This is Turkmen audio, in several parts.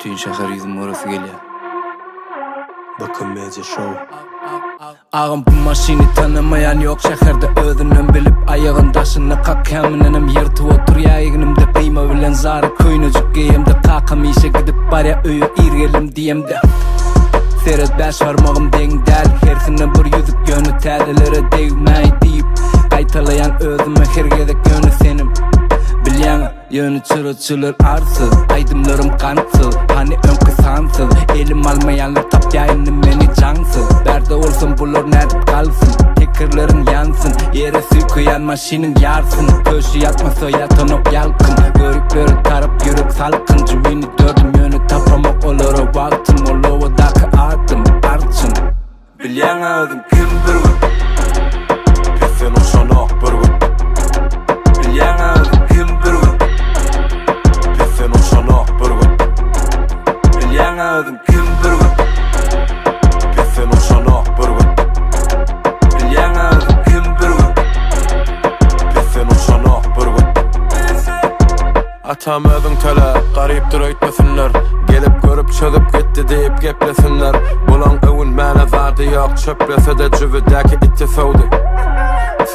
Bütin şäher ýüzüm göresi gelýär. BK Media Show. Agam bu maşyny tanamaýan ýok şäherde özünden bilip aýagyn daşyna kakýan münenem ýyrtyp oturýa egnimde gyýma bilen zary köýnejik geýemde kakam işe gidip barýa öýe ir geldim diýemde Seret bäş barmagym deň däl hersinde bir ýüzük ýöne täzelere degmäý diýip gaýtalaýan özüme her gezek ýöne senem bilýäň Ýöne çyraçylar arsyz, aýdymlarym gantsyz, hany öňki sansyz, elim almaýanlar tapýa indi meni jaňsyz, bärde bolsam bular nädip galsyn, tekerleriň ýansyn, ýere süýkeýän maşynyň ýarsyn, köşi ýatmasa ýatanok ýalkym, görüplere tarap ýürek salkyn, jübini dördüm ýöne tapamok olara wagtym, ol obadaky adym, arçyn. Bilýäň özüň kim bir gün. Pesden uçanok bir gün. Bilýäň özüň kim bir gün. Pesden uçanok bir gün. Bilýäň özüň kim bir gün. Pesden uçanok bir gün. Bilýäň özüň kim bir gün. Pesden uçanok bir gün. Atam özüň töle, garypdyr öýtmesinler Gelip görüp çözüp gitdi diýip geplesinler Bulaň öwünmäne zady ýok, çöplese-de jübüdäki iti söwdi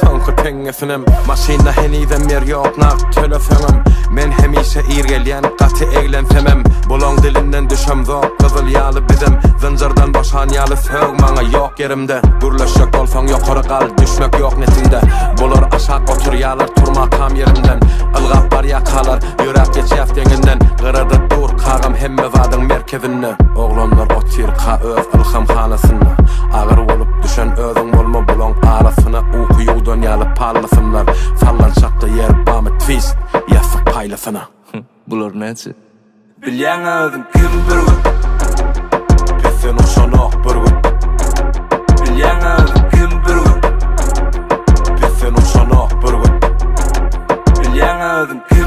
Soňky teňňesinem Maşynda henizem ýer ýok nagt töleseňem Men hemişe ir gelýän gaty eglensemem Bulaň dilinden düşemzok gyzyl ýaly bizem Zynjyrdan boşan ýaly sög maňa ýok ýerimde Gürleşjek bolsaň ýokary gal, düşmek ýok netiňde Bular aşak oturýalar turmakam ýerimden Ylgap barýakalar, ýöräp geçýäs deňinden Gyrada dur kagam hemme zadyň merkezinde Oglanlar otyrka öz ylhamhanasynda Agyr bolup düşen özüň bolma bulaň arasyna Uky ýuwdan ýaly pallasynlar Sallançakda ýer bamy twist Ýassyk paýlasyna. Bular näçe? Bilýäň özüň kim bir gün. Pesden uçanok bir gün. Bilýäň özüň kim bir gün. Pesden uçanok bir gün. Bilýäň özüň kim.